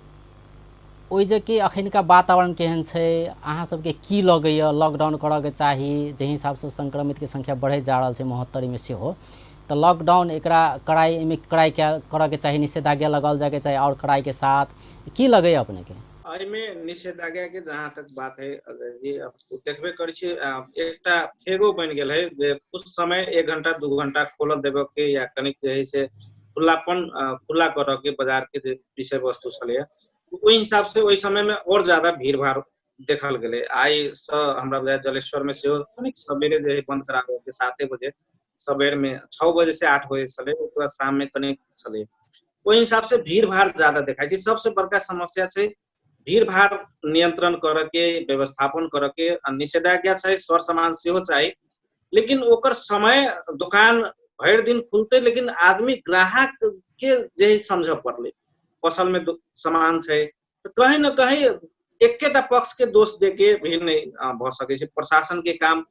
ओहि जे कि अखनका वातावरण केहन छै, अहाँ सबके की लगैए लॉकडाउन करऽके चाही? जाहि हिसाबसँ संक्रमितके संख्या बढ़ैत जा रहल छै महोत्तरीमे सेहो, तऽ लॉकडाउन एकरा कड़ाइ एहिमे कड़ाइ करऽके चाही, निषेधाज्ञा लगाओल जायके चाही आओर कड़ाइके साथ, की लगैए अपनेके? एहिमे निषेधाज्ञा के जहाँ तक बात है अजय जी, देखबे करै छी एकटा फेगो बनि गेल है जे कुछ समय 1 घंटा 2 घंटा खोलल देबऽ के या कनिक जे है से खुलापन खुला करऽ के बाजार के जे विषय वस्तु छलैया ओहि हिसाब से ओहि समय में और ज्यादा भीड़ भाड़ देखल गेलै। आइ से हमरा बुझाय जलेश्वर में सेहो कनिक सवेरे जे है बंद कराबऽ के 7 बजे सवेर में 6 बजे से 8 बजे छलै, ओकर बाद शाम में कनिक छलै, ओहि हिसाब से भीड़ भाड़ ज्यादा देखाइ छै। सबसे बड़का समस्या छै भीड़ भाड़ नियंत्रण करऽ के, व्यवस्थापन करऽ के, आ निषेधाज्ञा छै, सर सामान सेहो चाही, लेकिन ओकर समय दुकान भरि दिन खुलतै लेकिन आदमी ग्राहक के जे समझऽ पड़लै, पसल में सामान छै तऽ कहीं न कहीं एकेटा पक्ष के दोष दे के भी नहीं भऽ सकै छै। प्रशासन के काम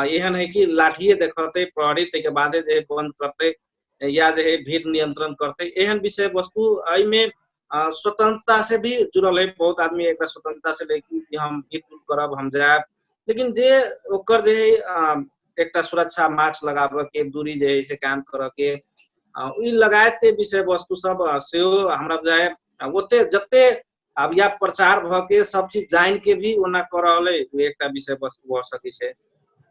एहन है कि लाठिए देखतै प्रहरी, ताहिके बादे जे बंद करतै या जे है भीड़ नियंत्रण करतै, एहन विषय वस्तु एहिमे स्वतंत्रता से भी जुड़ल है। बहुत आदमी एक स्वतंत्रता से ले कि हम भीड़ करब, हम जायब, लेकिन जे ओकर जे है एकटा सुरक्षा मास्क लगाबऽ के, दूरी जे है से काम करऽ के, ई लगायत के विषय वस्तु सब सेहो हमरा बुझाय ओते जते अब या प्रचार भऽ के सब चीज जान के भी ओना कऽ रहल है, एकटा विषय वस्तु भऽ सकै छै।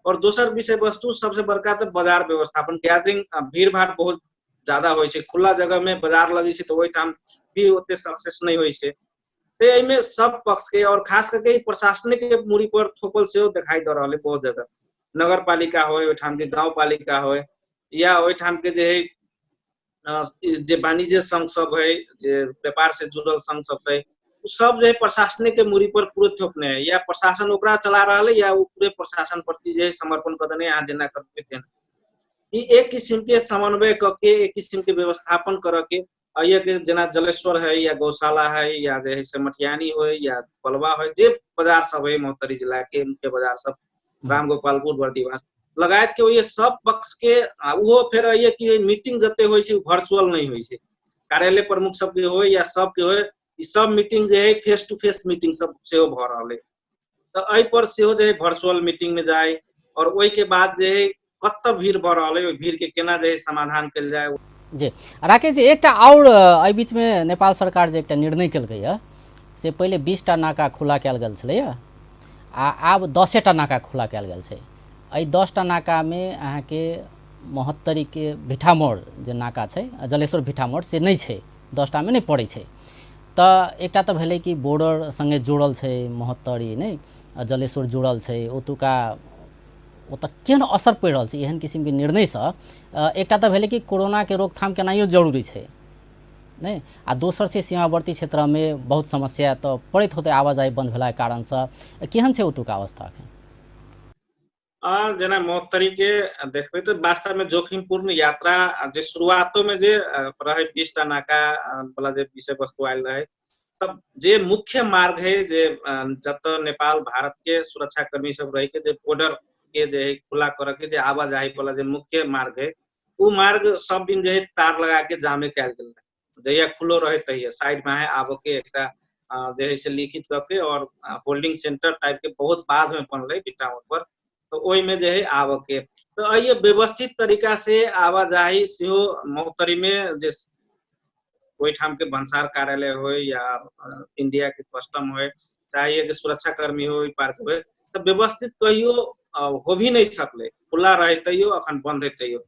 और दोसर विषय वस्तु सबसे बड़का तऽ बाजार व्यवस्थापन, गैदरिंग भीड़ भाड़ बहुत ज्यादा होइ छै, खुला जगह में बाजार लगै छै तऽ ओहिठाम भी ओते सक्सेस नहि होइ छै। तऽ एहिमे सब पक्ष के और खास करके प्रशासनिक के मूड़ी पर थोपल सेहो देखाई दऽ रहल है बहुत ज्यादा। नगर पालिका होय, ओहिठाम के गाँव पालिका होय, या ओहिठाम के जे है जे वाणिज्य संघ सब है, जे व्यापार से जुड़ल संघ सब है, उ सब जे है प्रशासनिक के मूड़ी पर पूरे थोपने है, या प्रशासन ओकरा चला रहल है या वो पूरे प्रशासन प्रति जे है समर्पण कऽ देने, अहाँ जेना करबै तेना। ई एक किसिम के समन्वय कऽ के, एक किसिम के व्यवस्थापन करऽ के, ये के जेना जलेश्वर है या गौशाला है या जे है से मटियानी हो या बलवा हो, जे बाजार सब है महोत्तरी जिला के मुख्य बाजार सब, रामगोपालपुर, बर्दिवास लगायत के ओहि सब पक्ष के, उहो फेर ये कि मीटिंग जते होइ छै वर्चुअल नहीं होइ छै, कार्यालय प्रमुख सब के होय या सब के होय, ई सब मीटिंग जे है फेस टू फेस मीटिंग सब सेहो भऽ रहल है। तऽ एहि पर सेहो जे है वर्चुअल मीटिंग में जाय और ओहि के बाद जे है कतऽ भीड़ भऽ रहल है ओहि भीड़ के केना जे है समाधान कयल जाय। जी राकेश जी, एकटा आओर एहि बीच में नेपाल सरकार जे एकटा निर्णय केलकै से पहिले 20टा नाका खुला कयल गेल छलैया आ आब 10टा नाका खुला कयल गेल छै। एहि 10टा नाकामे अहाँके महोत्तरीके भिठामोड़ जे नाका छै, जलेश्वर भिठामोड़, से नहि छै, 10टा मे नहि पड़ै छै। तऽ एकटा तऽ भेलै कि बॉर्डर संगे जुड़ल छै महोत्तरी नहि, जलेश्वर जुड़ल छै, ओतुका ओतऽ केहन असर पड़ि रहल छै एहन किसिमके निर्णयसँ? एकटा तऽ भेलै कि कोरोनाके रोकथाम केनाइयो जरूरी छै नहि, आ दोसर छै सीमावर्ती क्षेत्रमे बहुत समस्या तऽ पड़ैत होतै आवाजाही बन्द भेलाके कारणसँ। केहन छै ओतुका अवस्था एखन? जेना महोत्तरी के देखबै तऽ वास्तवमे जोखिमपूर्ण यात्रा जे शुरुआतो में जे रहे 20टा नाका वाला जे विषय वस्तु आयल रहे, तब जे मुख्य मार्ग है जे जतऽ नेपाल भारत के सुरक्षाकर्मी सब रहे के जे बॉर्डर के जे खुला करे के जे आवाजाही वाला जे मुख्य मार्ग है, उ मार्ग सब दिन जे है तार लगा के जामे कयल गेल रहे। जहिया खुलो रहे तहिया साइड में है आबऽ के एकटा जे है से लिखित कऽ के और होल्डिंग सेंटर टाइप के बहुत बाद में बनलै बिटावर पर, तो ओहिमे जे है आबऽ के। तो एहि व्यवस्थित तरीका से आवाजाही सेहो महोत्तरी में जे ओहिठाम के भन्सार कार्यालय हो या इंडिया के कस्टम हो, चाहे के सुरक्षाकर्मी हो, पार्क हो, तो व्यवस्थित कहियो हो भी नहीं सकले। खुला रहे तैयो, अखन बंद है तैयो।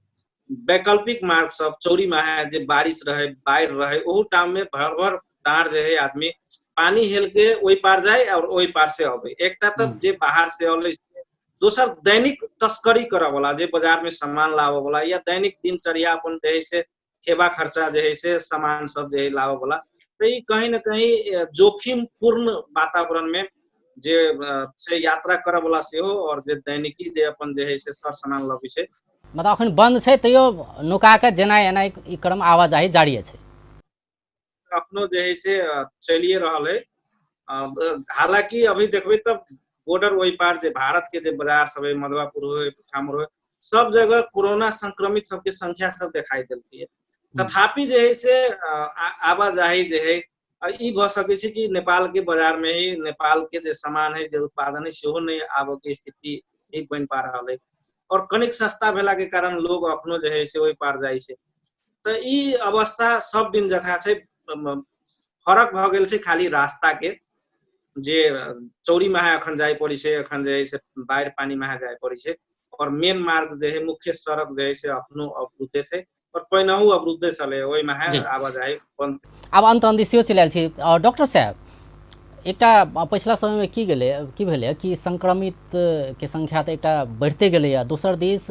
वैकल्पिक मार्ग सब चौरी में है जे बारिश रहे बाढ़ रहे ओहू टाइम में भर भर डाँड़ जे है आदमी पानी हेल के ओहि पार जाए और ओहि पार से अबे। एकटा तऽ जे बाहर से अलै, दोसर दैनिक तस्करी करऽ वाला जे बाजार में सामान लाबऽ वाला या दैनिक दिनचर्या अपन जे है से खेबा खर्चा जे है से सामान सब जे है लाबऽ वाला, तऽ ई कहीं न कहीं जोखिम पूर्ण वातावरण में जे छै यात्रा करऽ वाला सेहो और जे दैनिकी जे अपन जे है से सर सामान लबै छै। मतलब अखन बंद छै तैयो नुका के जेनाइ एनाइ ई क्रम आवाजाही जारी छै। अखनो जे है से चलिए रहल है। हालांकि अभी देखबै तब बॉर्डर ओहि पार जे भारत के जे बाजार सब है, मधवापुर हो, ठामर हो, सब जगह कोरोना संक्रमित सबके संख्या सब दिखाई देलकै है। तथापि जे है से आवाजाही जे है ई भऽ सकै छै कि नेपाल के बाजार में ही नेपाल के जे सामान है जे उत्पादन है सेहो नहि आबऽ के स्थिति ही बनि पा रहल है और कनिक सस्ता भेला के कारण लोग अखनो जे है से ओहि पार जाइ छै। तऽ ई अवस्था सब दिन जकाँ छै, फरक भऽ गेल छै खाली रास्ता के, जे चौरी माहे अखन जाय पड़ै छै, अखन जे है से बाढ़ि पानी माहे जाय पड़ै छै और मेन मार्ग जे है मुख्य सड़क जे है से अखनो अवरुद्धे छै और पहिनहु अवरुद्धे छलै, ओहि माहे आवाजाही बंद। आब अंत अंत सेहो चलि आयल छी। डॉक्टर साहब, एकटा पछिला समयमे की गेलै, की भेलै कि संक्रमित के संख्या तऽ एकटा बढ़िते गेलैए, दोसर दिस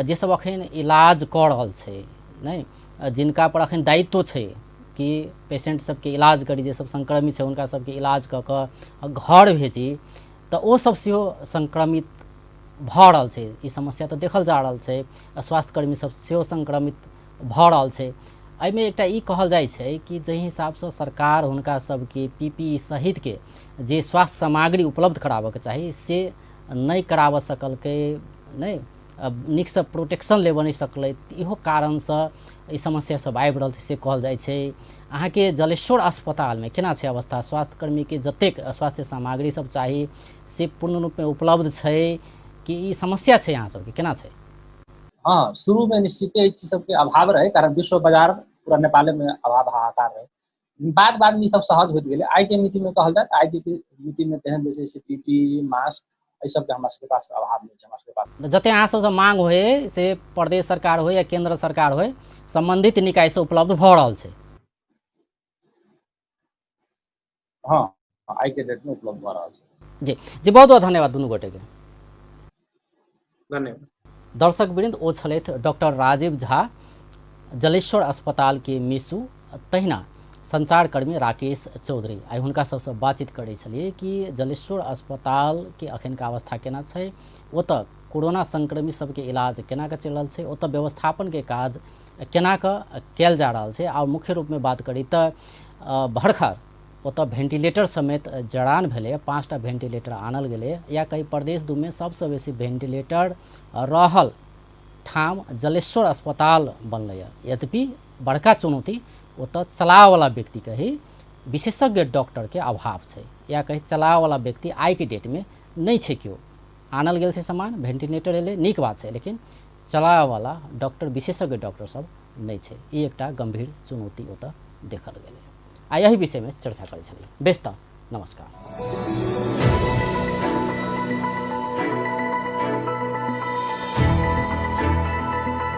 जे सब अखन इलाज कऽ रहल छै नहि, जिनका पर अखन दायित्व छै कि पेशेंट सबके इलाज करी, जे सब संक्रमित छै हुनका सबके इलाज कऽ कऽ घर भेजी, तऽ ओ सब सेहो संक्रमित भऽ रहल छै। ई समस्या तऽ देखल जा रहल छै, स्वास्थ्यकर्मी सब सेहो संक्रमित भऽ रहल छै। एहिमे एकटा ई कहल जाइ छै कि जाहि हिसाबसँ सरकार हुनका सबके पीपीई सहितके जे स्वास्थ्य सामग्री उपलब्ध कराबऽके चाही से नहि कराबऽ सकलकै, नहि नीकसँ प्रोटेक्शन लेबऽ नहि सकलै, इहो कारणसँ ई समस्या सब आबि रहल छै से कहल जाइ छै। अहाँके जलेश्वर अस्पतालमे केना छै अवस्था? स्वास्थ्यकर्मीके जतेक स्वास्थ्य सामग्री सब चाही से पूर्ण रूपमे उपलब्ध छै कि ई समस्या छै अहाँ सबके, केना छै? हाँ, शुरू में निश्चिते एहि चीज सबके अभाव रहे, कारण विश्व बाजार पूरा नेपाले में अभाव हाहाकार रहे। बाद बाद में ई सब सहज होइत गेलै। आइ के मिति में कहल जाय आइ के मिति में तेहन जे छै से पीपीई मास्क एहि सबके हमरा सबके पास अभाव नहि छै। हमरा सबके पास जते अहाँ सबसँ मांग होय से प्रदेश सरकार होय या केंद्र सरकार होय, संबंधित निकाय से उपलब्ध भऽ रहल छै। हाँ, आइ के डेट में उपलब्ध भऽ रहल छै। जी जी, बहुत बहुत धन्यवाद दुनू गोटे के। धन्यवाद। दर्शक वृंद, ओ छलथि डॉक्टर राजीव झा, जलेश्वर अस्पताल के मिसू, तहिना संचारकर्मी राकेश चौधरी। आइ हुनका सबसँ बातचीत करै छलियै कि जलेश्वर अस्पताल के अखनका अवस्था केना छै, ओतऽ कोरोना संक्रमित सबके इलाज केना कऽ चलि रहल छै, ओतऽ व्यवस्थापन के काज केना कऽ कयल जा रहल छै। आओर मुख्य रूपमे बात करी तऽ भर्खर ओतऽ भेंटिलेटर समेत जड़ान भेलै, 5टा भेंटिलेटर आनल गेलै, या कई प्रदेश दूमे सबसँ बेसी भेंटिलेटर रहल ठाम जलेश्वर अस्पताल बनलैए। यद्यपि बड़का चुनौती ओतऽ चलावला व्यक्तिके ही विशेषज्ञ डॉक्टरके अभाव छै, या कही चलावला व्यक्ति आइके डेटमे नहि छै। केओ आनल गेल छै सामान, भेंटिलेटर एलै, नीक बात छै, लेकिन चलावला डॉक्टर, विशेषज्ञ डॉक्टर सब नहि छै। ई एकटा गंभीर चुनौती ओतऽ देखल गेलै। आ एहि विषयमे चर्चा करै छलियै। बेस तऽ नमस्कार।